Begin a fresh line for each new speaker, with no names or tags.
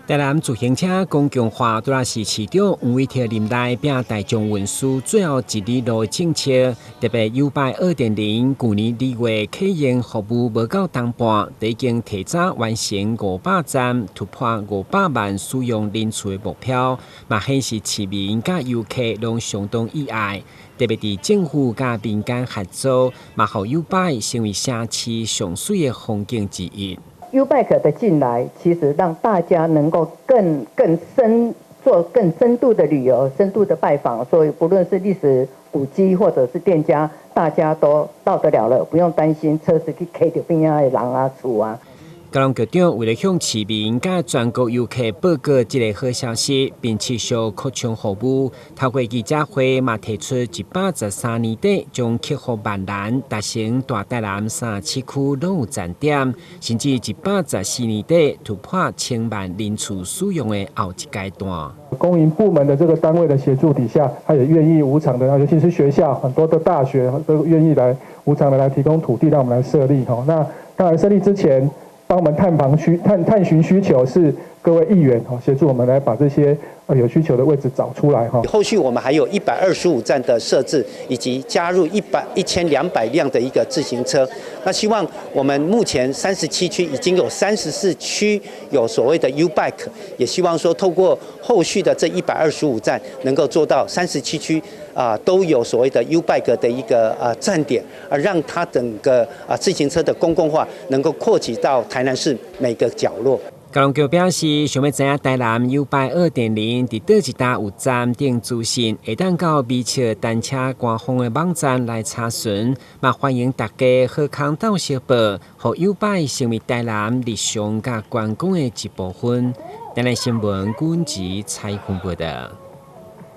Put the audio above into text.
台南自行車公共化，拄仔是市長黃偉哲任內拚大眾運輸最後一里路的政策，特別 YouBike 2.0，舊年2月啟用服務無到冬半，就已經提早完成500站，突破500萬使用人次的目標，嘛顯示市民佮遊客攏相當喜愛。特別佇政府佮民間合作，嘛予 YouBike 成為城市上媠的風景之一。
YouBike 的進來，其實讓大家能夠更深做更深度的旅遊、深度的拜訪，所以不論是歷史古蹟或者是店家，大家都到得了了，不用擔心車子去𠢕著邊仔的人啊、厝啊。
交通局長為了向市民佮全國遊客報告這个好消息，並持續擴充服務，透過記者會嘛提出113年底將克服萬難，達成大台南37區攏有站點，甚至114年底突破千萬人次使用的後一階段。
公營部門的這個單位的協助底下，他也願意無償的，尤其是學校，很多的大學都願意來無償的來提供土地，讓我們來設立。哈，那當然設立之前，幫我們探訪需探探尋需求是各位議員哈，協助我們來把這些有需求的位置找出來哈。
後續我們還有125站的設置，以及加入1200輛的一個自行車。那希望我們目前37區已經有34區有所謂的 YouBike，也希望說透過後續的這一百二十五站，能夠做到三十七區啊都有所謂的 YouBike 的一個站點，而讓它整個啊自行車的公共化能夠擴及到台南市每個角落。
交通局表示，想欲知影台南 YouBike 2.0佇佗一搭有站等資訊，會當到美笑單車官方的網站來查詢。嘛歡迎大家好康鬥相報，予 YouBike 成為台南日常佮觀光的一部分。台南新聞軍籍採訪報道。